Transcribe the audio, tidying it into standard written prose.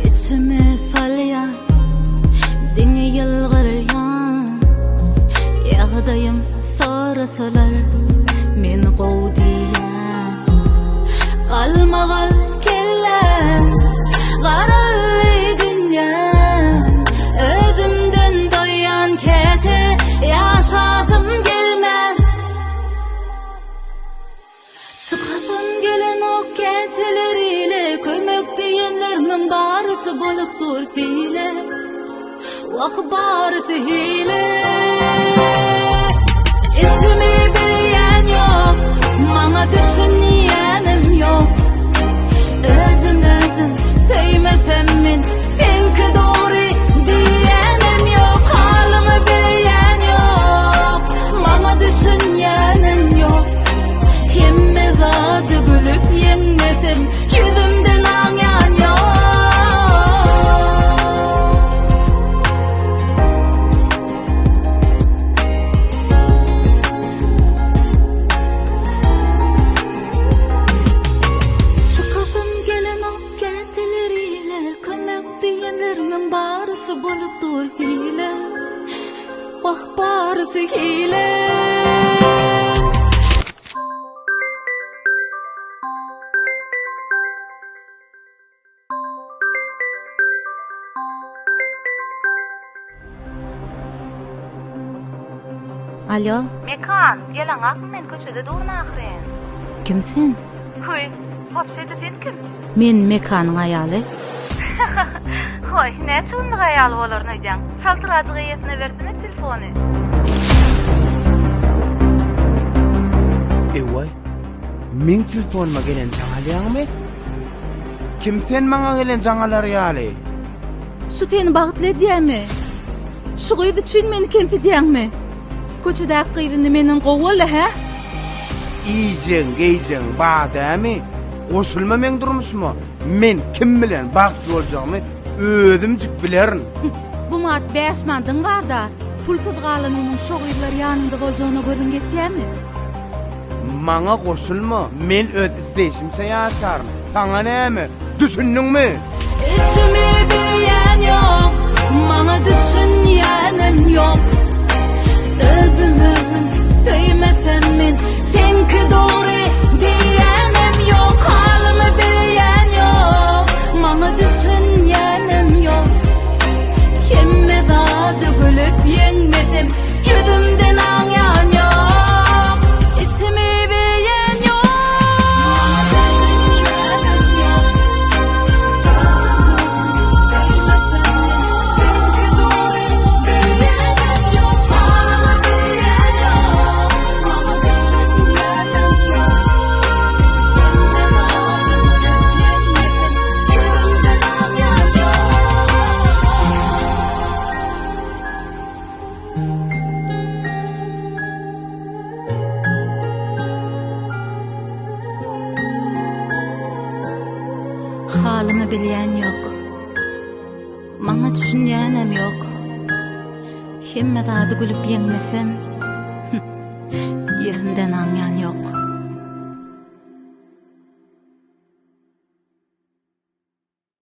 Içime salýan, diňe ýylgyrýan Ýagdaýym sorasalar, men gowy diýýän Galmagal kelläm, garaldy dünýäm Özümden doýýan käte ýaşasym gelmez Çykasym gelenok käteler ile Kömek diýenlermiň barysy bolup dur hile Wah barysy hile Içimi bilýän ýok Maňa düşünýänem ýok Özüm özüm söýmesem men Seňki dogry diýýänem ýok Halymy bilýän ýok Maňa düşünýänem ýok Hemme zady gülüp ýeňmesem Ýüzümden aňýan ýok Çykasym gelenok käteler ile Kömek diýenlerimiň barysy bolup dur hile Wah barysy hile. Alo. Mekan, geleňakmy men köçede durun ahyryn. Kim sen? Hüý, wapşe-de sen kim? Men Mekanyň aýaly. Hoý, näçe günlük aýaly bolaryn öýdýäň? Çaltyrajyk eýesine bersene telefony. Ewaý, meň telefonyma gelen jaň alýaňmy? Kim sen maňa gelen jaň alar ýaly? Şu seni bagtly edýämi? Şu gyz üçin meni kemsidýäňmi? Köçedäki gyz indi menden gowy boldy, hä? Iýjegiň, geýjegiň bar dämi? Goşulma meň durmuşyma. Men kim bilen bagtly boljagymy özümjik bilerin. Bu mat bäş mandyň bar-da, pulsuz galan günüň şo gyzlar ýanyňda boljagyna gözüň ýetýämi? Maňa goşulma, men öz isleýşimçe ýaşaryn. Saňa näme? Düşündiňmi? Içimi bilýän ýok, maňa düşünýänem ýok. Özüm özüm söýmesem men, seňki dogry diýýänem ýok. Halymy bilýän ýok, maňa düşünýänem ýok. Hemme zady gülüp ýeňmesem, ýüzümden aňýan ýok. Içimi bilýän ýok. Halymy bilýän ýok. Maňa düşünýänem ýok. Hemme zady gülüp ýeňmesem.